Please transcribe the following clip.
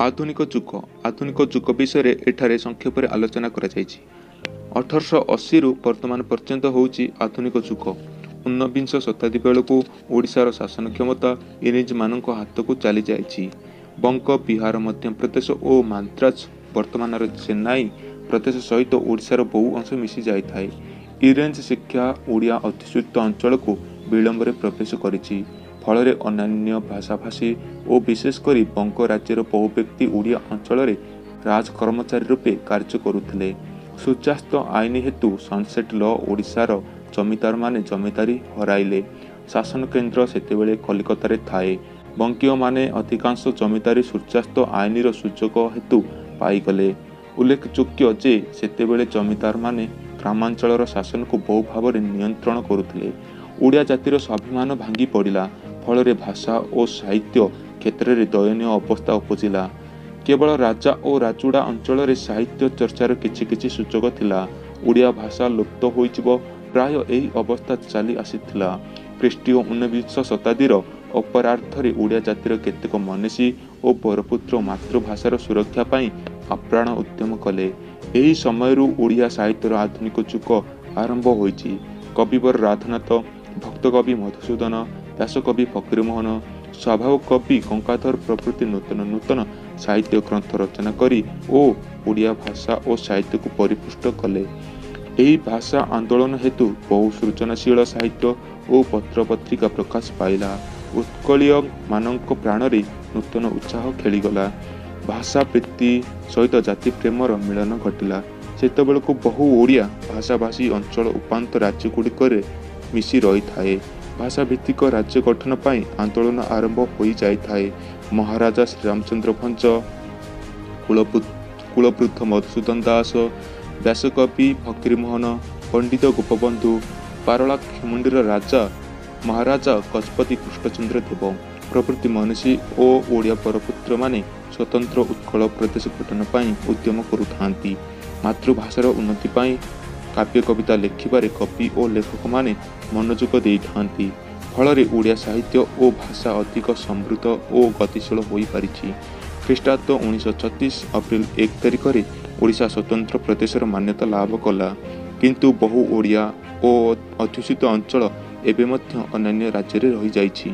ଆଧୁନିକ ଯୁଗ। ଆଧୁନିକ ଯୁଗ ବିଷୟରେ ଏଠାରେ ସଂକ୍ଷେପରେ ଆଲୋଚନା କରାଯାଇଛି। 1880ରୁ ବର୍ତ୍ତମାନ ପର୍ଯ୍ୟନ୍ତ ହେଉଛି ଆଧୁନିକ ଯୁଗ। ଊନବିଂଶ ଶତାବ୍ଦୀ ବେଳକୁ ଓଡ଼ିଶାର ଶାସନ କ୍ଷମତା ଇଂରେଜମାନଙ୍କ ହାତକୁ ଚାଲିଯାଇଛି। ବଙ୍ଗ, ବିହାର, ମଧ୍ୟପ୍ରଦେଶ ଓ ମାଦ୍ରାଜ, ବର୍ତ୍ତମାନର ଚେନ୍ନାଇ ପ୍ରଦେଶ ସହିତ ଓଡ଼ିଶାର ବହୁ ଅଂଶ ମିଶି ଯାଇଥାଏ। ଇଂରେଜ ଶିକ୍ଷା ଓଡ଼ିଆ ଅଧ୍ୟୁଷିତ ଅଞ୍ଚଳକୁ ବିଳମ୍ବରେ ପ୍ରବେଶ କରିଛି। ଫଳରେ ଅନ୍ୟାନ୍ୟ ଭାଷାଭାଷୀ ଓ ବିଶେଷ କରି ବଙ୍ଗ ରାଜ୍ୟର ବହୁ ବ୍ୟକ୍ତି ଓଡ଼ିଆ ଅଞ୍ଚଳରେ ରାଜକର୍ମଚାରୀ ରୂପେ କାର୍ଯ୍ୟ କରୁଥିଲେ। ସୂର୍ଯ୍ୟାସ୍ତ ଆଇନ ହେତୁ, ସନସେଟ୍ ଲ, ଓଡ଼ିଶାର ଜମିଦାରମାନେ ଜମିଦାରୀ ହରାଇଲେ। ଶାସନ କେନ୍ଦ୍ର ସେତେବେଳେ କଲିକତାରେ ଥାଏ। ବଙ୍ଗୀୟମାନେ ଅଧିକାଂଶ ଜମିଦାରୀ ସୂର୍ଯ୍ୟାସ୍ତ ଆଇନର ସୁଯୋଗ ହେତୁ ପାଇଗଲେ। ଉଲ୍ଲେଖଯୋଗ୍ୟ ଯେ ସେତେବେଳେ ଜମିଦାରମାନେ ଗ୍ରାମାଞ୍ଚଳର ଶାସନକୁ ବହୁ ଭାବରେ ନିୟନ୍ତ୍ରଣ କରୁଥିଲେ। ଓଡ଼ିଆ ଜାତିର ସ୍ୱାଭିମାନ ଭାଙ୍ଗି ପଡ଼ିଲା। ଫଳରେ ଭାଷା ଓ ସାହିତ୍ୟ କ୍ଷେତ୍ରରେ ଦୟନୀୟ ଅବସ୍ଥା ଉପୁଜିଲା। କେବଳ ରାଜା ଓ ରାଜୁଡ଼ା ଅଞ୍ଚଳରେ ସାହିତ୍ୟ ଚର୍ଚ୍ଚାର କିଛି କିଛି ସୁଯୋଗ ଥିଲା। ଓଡ଼ିଆ ଭାଷା ଲୁପ୍ତ ହୋଇଯିବ, ପ୍ରାୟ ଏହି ଅବସ୍ଥା ଚାଲି ଆସିଥିଲା। ଖ୍ରୀଷ୍ଟୀୟ ଊନବିଂଶ ଶତାବ୍ଦୀର ଅପରାର୍ଦ୍ଧରେ ଓଡ଼ିଆ ଜାତିର କେତେକ ମନୀଷୀ ଓ ବରପୁତ୍ର ମାତୃଭାଷାର ସୁରକ୍ଷା ପାଇଁ ଆପ୍ରାଣ ଉଦ୍ୟମ କଲେ। ଏହି ସମୟରୁ ଓଡ଼ିଆ ସାହିତ୍ୟର ଆଧୁନିକ ଯୁଗ ଆରମ୍ଭ ହୋଇଛି। କବିବର ରାଧାନାଥ, ଭକ୍ତକବି ମଧୁସୂଦନ, ବ୍ୟାସକବି ଫକୀରମୋହନ, ସ୍ୱଭାବ କବି ଗଙ୍ଗାଧର ପ୍ରଭୃତି ନୂତନ ନୂତନ ସାହିତ୍ୟ ଗ୍ରନ୍ଥ ରଚନା କରି ଓ ଓଡ଼ିଆ ଭାଷା ଓ ସାହିତ୍ୟକୁ ପରିପୁଷ୍ଟ କଲେ। ଏହି ଭାଷା ଆନ୍ଦୋଳନ ହେତୁ ବହୁ ସୃଜନଶୀଳ ସାହିତ୍ୟ ଓ ପତ୍ରପତ୍ରିକା ପ୍ରକାଶ ପାଇଲା। ଉତ୍କଳୀୟମାନଙ୍କ ପ୍ରାଣରେ ନୂତନ ଉତ୍ସାହ ଖେଳିଗଲା। ଭାଷା ପ୍ରୀତି ସହିତ ଜାତିପ୍ରେମର ମିଳନ ଘଟିଲା। ସେତେବେଳକୁ ବହୁ ଓଡ଼ିଆ ଭାଷାଭାଷୀ ଅଞ୍ଚଳ ଉପାନ୍ତ ରାଜ୍ୟଗୁଡ଼ିକରେ ମିଶି ରହିଥାଏ। ଭାଷାଭିତ୍ତିକ ରାଜ୍ୟ ଗଠନ ପାଇଁ ଆନ୍ଦୋଳନ ଆରମ୍ଭ ହୋଇଯାଇଥାଏ। ମହାରାଜା ଶ୍ରୀରାମଚନ୍ଦ୍ର ଭଞ୍ଜ, କୁଳବୃଦ୍ଧ ମଧୁସୂଦନ ଦାସ, ବ୍ୟାସକବି ଫକୀରମୋହନ, ପଣ୍ଡିତ ଗୋପବନ୍ଧୁ, ପାରଳାଖେମୁଣ୍ଡିର ରାଜା ମହାରାଜା ଗଜପତି କୃଷ୍ଣଚନ୍ଦ୍ର ଦେବ ପ୍ରଭୃତି ମନୀଷୀ ଓ ଓଡ଼ିଆ ବରପୁତ୍ରମାନେ ସ୍ୱତନ୍ତ୍ର ଉତ୍କଳ ପ୍ରଦେଶ ଗଠନ ପାଇଁ ଉଦ୍ୟମ କରୁଥାନ୍ତି। ମାତୃଭାଷାର ଉନ୍ନତି ପାଇଁ କାବ୍ୟ କବିତା ଲେଖିବାରେ କବି ଓ ଲେଖକମାନେ ମନୋଯୋଗ ଦେଇଥାନ୍ତି। ଫଳରେ ଓଡ଼ିଆ ସାହିତ୍ୟ ଓ ଭାଷା ଅଧିକ ସମୃଦ୍ଧ ଓ ଗତିଶୀଳ ହୋଇପାରିଛି। ଖ୍ରୀଷ୍ଟାବ୍ଦ 1936 ଅପ୍ରିଲ 1 ତାରିଖରେ ଓଡ଼ିଶା ସ୍ୱତନ୍ତ୍ର ପ୍ରଦେଶର ମାନ୍ୟତା ଲାଭ କଲା। କିନ୍ତୁ ବହୁ ଓଡ଼ିଆ ଓ ଅଧ୍ୟୁଷିତ ଅଞ୍ଚଳ ଏବେ ମଧ୍ୟ ଅନ୍ୟାନ୍ୟ ରାଜ୍ୟରେ ରହିଯାଇଛି।